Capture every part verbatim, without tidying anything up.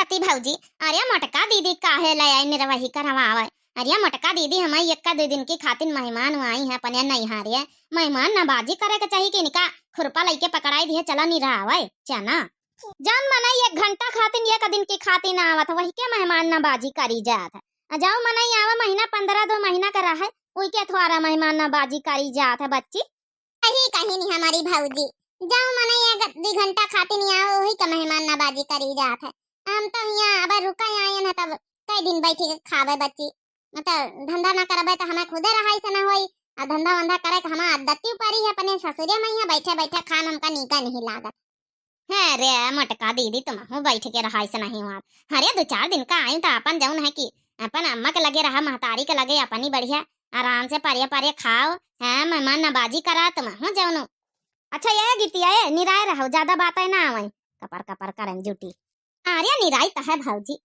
ती भौजी, अरे मोटका दीदी काहे ले आई निरवही करवावे? अरे मोटका दीदी, हम एक्का दुइ दिन की खातिन मेहमान आई हैं अपने नैहरे। मेहमान नवाजी करे के चाही कि इनका खुरपा लइके पकड़ाई दिए, चला निरावे चना। जौन मनई एक घंटा खातिन, एक दिन की खातिन आवत, वही के मेहमान नवाजी करी जात है। आ जौन मनई आवे महीना पंद्रह दो महीना का रहे, उही के थोड़ा मेहमान नवाजी करी जात है बच्ची। सही कहिन हमारी भौजी, जौन मनई एक दुइ घंटा खातिन आवे, वही के मेहमान नवाजी करी जात है। हम तो हियाँ अब रुका आयन है, तब कई दिन बैठी के खावे बच्ची। मतलब धंधा ना करबे तो हमें खुदे रहाई से ना होई। आ धंधा वंधा करे के हमार आदती परी है, अपने ससुरे में हियाँ बैठे बैठे खान हमका नीका नहीं लागत। अरे मोटका दीदी, तुमहू बैठ के रहाई से नहीं हुआ। अरे दुइ चार दिन का आई तो अपन जौन है कि अपन अम्मा के लगे रहा, महतारी के लगे अपनी बढ़िया आराम से परिया परिया खाओ। हाँ, मेहमान नवाजी करा तुमहू जौनो। अच्छा ये गीतिया, ये निराय रहो, ज्यादा बातें ना आवे, कपर कपर करन जुटी। अरे निराई त है भौजी।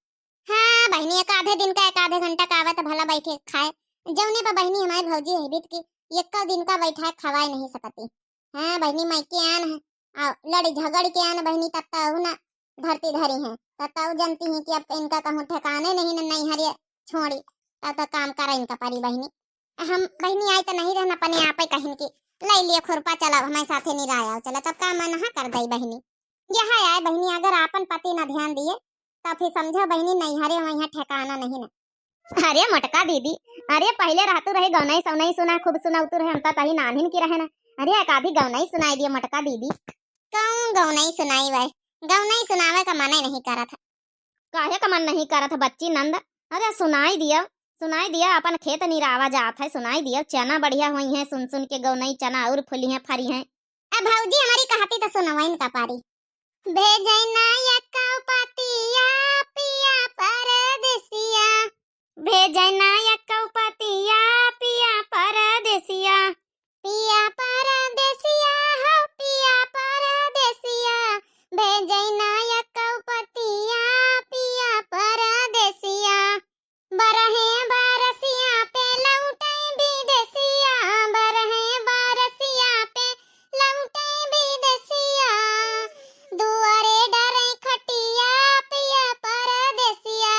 हाँ बहिनी, एक आधे दिन का, एक आधे घंटा का आवे त भला बैठे खाए। जौने पर बहिनी हमारी भौजी है बीत की, एक्का दिन का बैठा खवाए नहीं सकती। हाँ बहिनी, मायके आन है, आ लड़ी झगड़ के आन बहिनी, तब तऊ ना धरती धरी है, तब तऊ जनती है कि अब इनका कहूँ ठिकाने नहीं, न नैहरे छोड़ी, तब तक काम करा इनका परी बहिनी। हम बहिनी आई त नहीं रहन, अपने आपे कहिन कि ले लिए खुरपा, चला हमारे साथे निराय आओ, चला, तब का मन हा कर दई बहिनी। यह आए बहिनी, अगर आपन पति न ध्यान दिए, तब फिर समझो बहिनी, नैहरे वहाँ ठिकाना नहीं ना। अरे मोटका दीदी, अरे पहिले रहतू रहे गौनई सौनई सुना, खूब सुनौतू रहे, हम तो तही नान्हिन की रहे ना। अरे एक आधी गौनई सुनाई दिए मोटका दीदी। कौन गौनई सुनाई वै? गौनई सुनावे का मने नहीं करत है। काहे का मन नहीं करत है बच्ची नंद? अरे सुनाई दिया, सुनाई दिया, अपन खेत निरावा जात है, सुनाई दिया, चना बढ़िया होई है, सुन सुन के गौनई चना और फुली है, फरी है। ए भौजी हमारी कहती तो सुनवाइन का पारी। भेजै ना एक्कौ पतिया पिया परदेसिया, भेजै ना एक्कौ पतिया पिया परदेसिया, पिया परदेसिया हो पिया परदेसिया, भेजै ना एक्कौ पतिया पिया परदेसिया। बरहे बरसिया पे लौटै बिदेसिया, बरहे बरसिया पे लौटै बिदेसिया। दुआरे डरै खटिया पिया परदेसिया,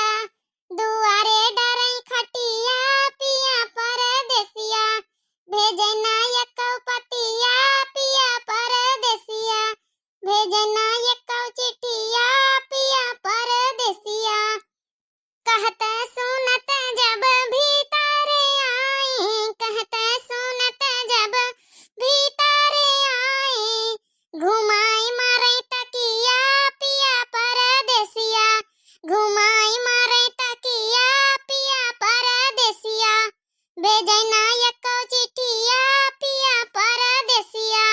दुआरे डरै खटिया पिया परदेसिया। भेजै ना एक्कौ पतिया पिया परदेसिया, भेजै ना एक्कौ चिठिया पिया परदेसिया। कहत सुनत जब भीतर आई, कहत सुनत जब भीतर आई, घुमाई मारै तकिया पिया परदेसिया, घुमाई मारै तकिया पिया परदेसिया, भेजै ना एक्कौ चिठिया पिया परदेसिया।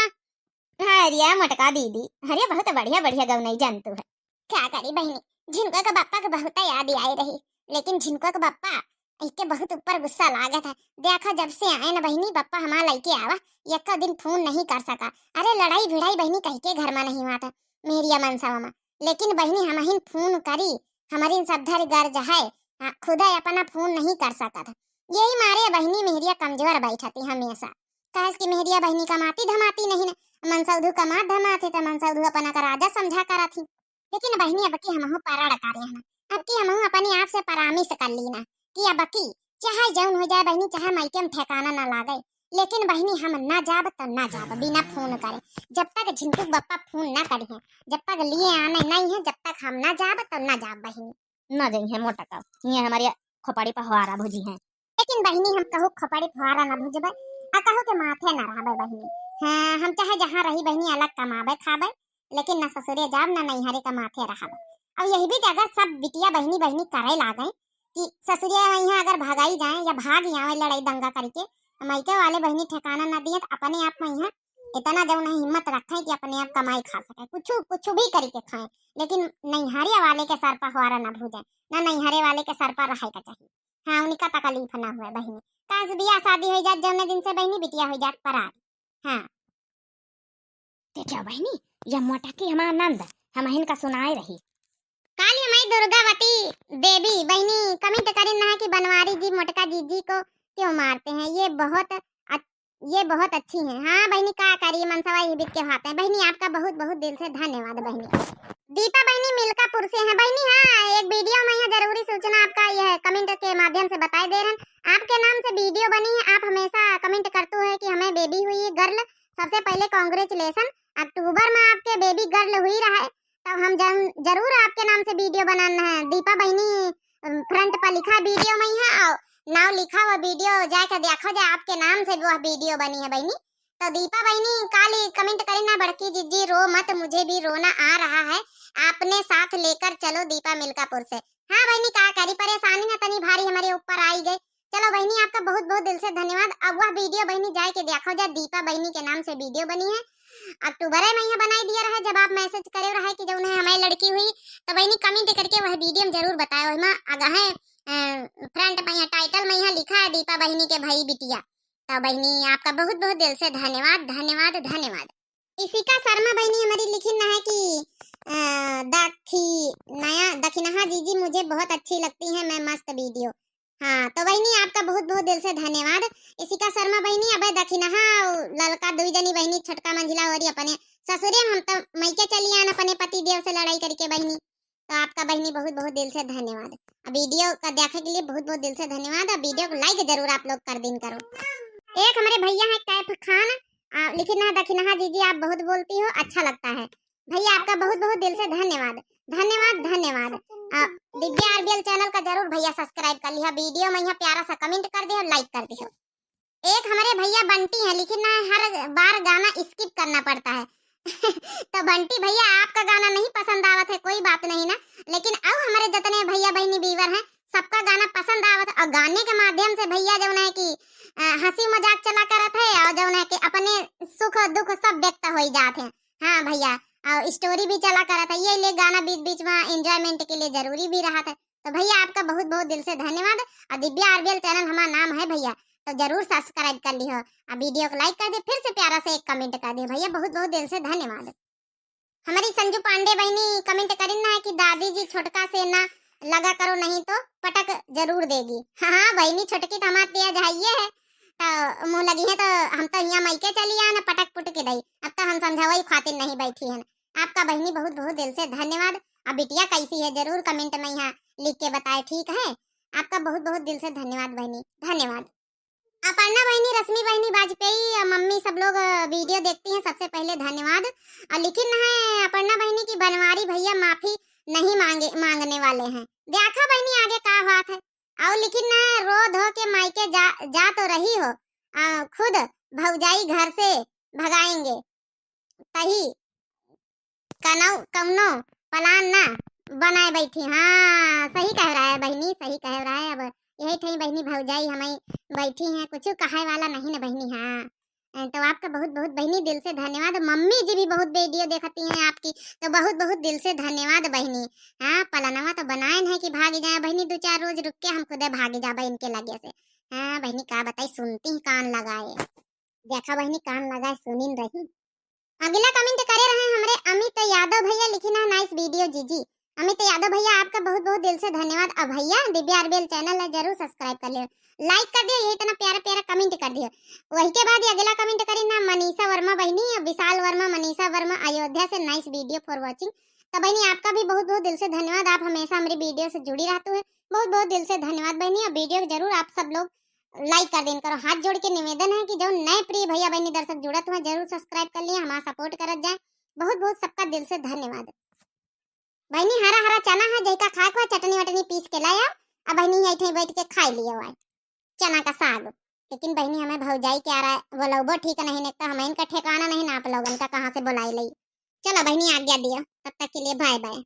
अरे मोटका दीदी, अरे बहुत बढ़िया बढ़िया गौनई जानतू है। का करी बहिनी, झिनको के बप्पा के बहुत याद आई रही, लेकिन झिनको के बप्पा इके बहुत ऊपर गुस्सा लागत है। देखा जब से आए न बहिनी, बप्पा हमार लइके आवा, एक्को दिन फोन नहीं कर सका। अरे लड़ाई भिड़ाई बहिनी कहिके घर मा नहीं हुआ था मेरिया मनसवा मा, लेकिन बहिनी हमहिन फोन करी, हमरिन सब धर गर्ज है, हाँ, खुदै अपना फोन नहीं कर सकत। यही मारे बहिनी मेहरिया कमजोर बैठती हमेशा। काहे कि मेहरिया बहिनी कमाती धमाती नहीं न, मनसौधू कमात धमात है त मनसौधू अपना का राजा समझा करत ही। लेकिन बहिनी अब की हमहू पराड़ करे है ना, अब की हमहू अपने आप से परामिस कर ली ना कि अब की चाहे जौन हो जाए बहिनी, चाहे मायके में ठिकाना ना लागे, लेकिन बहिनी हम ना जाब तो ना जाब बिना फोन करे। जब तक झिंटू बप्पा फोन ना करी है, जब तक लिए आने नहीं है, जब तक हम ना जाब तो ना जाब बहिनी। ना जइहैं मोटका, ये हमारे खोपड़ी पर हुआरा भुजी हैं। लेकिन बहिनी हम कहू खोपड़ी फुहारा ना भुजबे, आ कहू के माथे ना रहबे बहिनी। हाँ, हम चाहे जहाँ रही बहिनी अलग कमाबे खाबे, लेकिन ना ससुरे जाब ना नैहरे का माथे रहबे। अब यही बीच अगर सब बिटिया बहिनी बहिनी करे लागे कि ससुरे यहाँ अगर भगाई जाए या भाग आवे लड़ाई दंगा करके, मायके वाले बहिनी ठिकाना ना दिए तो अपने आप में यहाँ इतना जौन है हिम्मत रखे कि अपने आप कमाई खा सके, कुछ कुछ भी करके खाए, लेकिन नैहरिया वाले के सर पर हुआरा ना भुजे, ना नैहरे वाले के सर पर रहे का चाहिए। हाँ, उनका तकलीफ ना हुए बहिनी। काश बियाह शादी हो जात जौने दिन से बहिनी, बिटिया हो जात परारी। हाँ। देखियो बहिनी, या मोटकी हमार नंद, हमहिन का सुनाए रही। काली माई दुर्गावती देवी बहिनी comment करिन ना कि बनवारी जी मोटका जीजी को क्यों मारते हैं, ये बहुत अच-, ये बहुत अच्छी हैं। हाँ बहिनी, का करी, मनसवा यही बीत के होत है। बहिनी, आपका बहुत बहुत दिल से धन्यवाद बहिनी। दीपा बहिनी मिल्कापुर से हैं बहिनी। हाँ, एक congratulation। अक्टूबर मा आपके baby girl हुई रहा है, तब हम जन-, जरूर आपके नाम से video बनाना है। दीपा बहिनी, अम, front पर लिखा video मा ही है, और नाव लिखा, वो video जाके देखो जाए, आपके नाम से वो video बनी है बहिनी। तो दीपा बहिनी काली comment करी ना, "बड़की जीजी रो मत, मुझे भी रोना आ रहा है, अपने साथ लेकर चलो दीपा मिल्कापुर से।" हाँ बहिनी, का करी, परेशानी ना तनी भारी हमरे ऊपर आई गई। चलो बहिनी, आपका बहुत बहुत दिल से धन्यवाद। अब वह video बहिनी जाए के देखो जा, दीपा बहिनी के नाम से video बनी है। अक्टूबर में यहाँ बनाई दिया रहा, जब आप message करे रहा कि जौन है हमारी लड़की हुई, तो बहिनी comment करके वह video में जरूर बताए। वही में आगा है, अ, front में यहाँ title में यहाँ लिखा है दीपा बहिनी के भाई बिटिया। तो बहिनी, आपका बहुत बहुत दिल से धन्यवाद, धन्यवाद, धन्यवाद। इशिका शर्मा बहिनी हमारी लिखी ना है कि, अ, दखी-, नया दखिनहा जीजी मुझे बहुत अच्छी लगती है, मैं मस्त video। हाँ, तो बहिनी, आपका बहुत बहुत दिल से धन्यवाद। इशिका शर्मा बहिनी, अबे दखिनहा, ललका दुई जनी बहिनी, छोटका मंझिला होरी अपने ससुरे में, हम तो मइके चली आन अपने पति देव से लड़ाई करके बहिनी। तो आपका बहिनी बहुत बहुत दिल से धन्यवाद। अब video का देखे के लिए बहुत बहुत दिल से धन्यवाद। अब video को like जरूर आप लोग कर दिन करो। एक हमारे भैया हैं कैफ खान, आ, लिखिन है, "दखिनहा जीजी आप बहुत बोलती हो, अच्छा लगता है।" भैया आपका बहुत बहुत दिल से धन्यवाद, धन्यवाद, धन्यवाद। आ, दिव्या RBL channel का जरूर भैया subscribe कर लिहा। Video में यहाँ प्यारा सा comment कर दिहो, like कर दिहो। एक हमारे भैया बंटी हैं, लिखिन है, "हर बार गाना skip करना पड़ता है।" तो बंटी भैया, आपका गाना नहीं पसंद आवत है, कोई बात नहीं ना, लेकिन अब हमारे जितने भैया बहिनी viewer हैं, सबका गाना पसंद आवत है, और गाने के माध्यम से भैया जौन है कि, अ, हंसी मजाक चला करत है, और जौन है कि अपने सुख दुख सब व्यक्त हो जात है। हाँ भैया, और story भी चला करत है, ये लिए गाना बीच बीच में enjoyment के लिए जरूरी भी रहत है। तो भैया, आपका बहुत बहुत दिल से धन्यवाद। और दिव्या RBL channel हमारा नाम है भैया, तो जरूर subscribe कर लिहो। और video को like कर दे, फिर से प्यारा से एक comment कर दे भैया, बहुत बहुत दिल से धन्यवाद। हमारी संजू पांडे बहिनी comment करिन ना है कि "दादी जी छोटका से ना लगा करो, नहीं तो पटक जरूर देगी।" हाँ, हाँ बहिनी, छोटकी तो हमार तेज है, ये है, तो मुँह लगी है, तो हम तो यहाँ मइके चली आन, पटक पुटक दई। अब तो हम समझावई खातिर नहीं बैठी हैं। आपका बहिनी बहुत बहुत दिल से धन्यवाद। अब बिटिया कैसी है, जरूर comment में यहाँ लिख के बताए, ठीक है? आपका बहुत बहुत दिल से धन्यवाद बहिनी, धन्यवाद। अपर्णा बहिनी, रश्मि बहिनी वाजपेयी और मम्मी सब लोग, अ, video देखती हैं, सबसे पहले धन्यवाद। और लिखिन है अपर्णा बहिनी कि "बनवारी भैया माफी नहीं मांगे, मांगने वाले हैं।" देखा बहिनी आगे का बात है। और लिखिन है, "रो धो के मायके जा, जा तो रही हो, आ, खुद भौजाई घर से भगाएंगे, तही कनौ-, कौनो plan ना बनाए बैठी।" हाँ, सही कह रहा है बहिनी, सही कह रहा है। अब यही ठई बहिनी भौजाई हमारी बैठी हैं, कुछ कहे वाला नहीं ना बहिनी। हाँ, अ, तो आपका बहुत बहुत बहिनी दिल से धन्यवाद। मम्मी जी भी बहुत video देखती हैं आपकी, तो बहुत बहुत दिल से धन्यवाद बहिनी। हाँ, पलनवा तो बनाए है कि भाग जाए बहिनी, दो चार रोज रुक के हम खुदे भाग जाबे इनके लगे से। हाँ बहिनी, का बताई, सुनती ही कान लगाए। देखा बहिनी, कान लगाए सुनिन रही। अगला comment करे रहे हमरे अमित यादव भैया, लिखिन है, "Nice video जीजी।" अमित यादव भैया, आपका बहुत बहुत दिल से धन्यवाद। अब भैया, दिव्या RBL channel है, जरूर subscribe कर लियो, like कर दियो, ये इतना प्यारा प्यारा comment कर दियो। वही के बाद ये अगला comment करी ना मनीषा वर्मा बहिनी, विशाल वर्मा, मनीषा वर्मा अयोध्या से, "Nice video for watching।" तो बहिनी, आपका भी बहुत बहुत दिल से धन्यवाद, आप हमेशा हमारी video से जुड़ी रहते हैं। बहुत बहुत दिल से धन्यवाद बहिनी। अब video जरूर आप सब लोग like कर देन करो। हाथ जोड़ के निवेदन है कि जो नए प्रिय भैया बहिनी दर्शक जुड़त हुआ, जरूर subscribe कर लिया, हमारा support करत जाए। बहुत बहुत सबका दिल से धन्यवाद। बहिनी, हरा हरा चना है, जैका खाए के हुआ चटनी वटनी पीस के लाया। अब बहिनी यही ठे बैठ के खाई लियो आए चना का साग। लेकिन बहिनी, हमें भौजाई के आ रहा है, बोलबो ठीक नहीं, नहीं तो हमें इनका ठिकाना नहीं ना आप लोगन का कहाँ से बुलाई लई। चलो बहिनी, आज्ञा दियो, तब तक के लिए bye bye।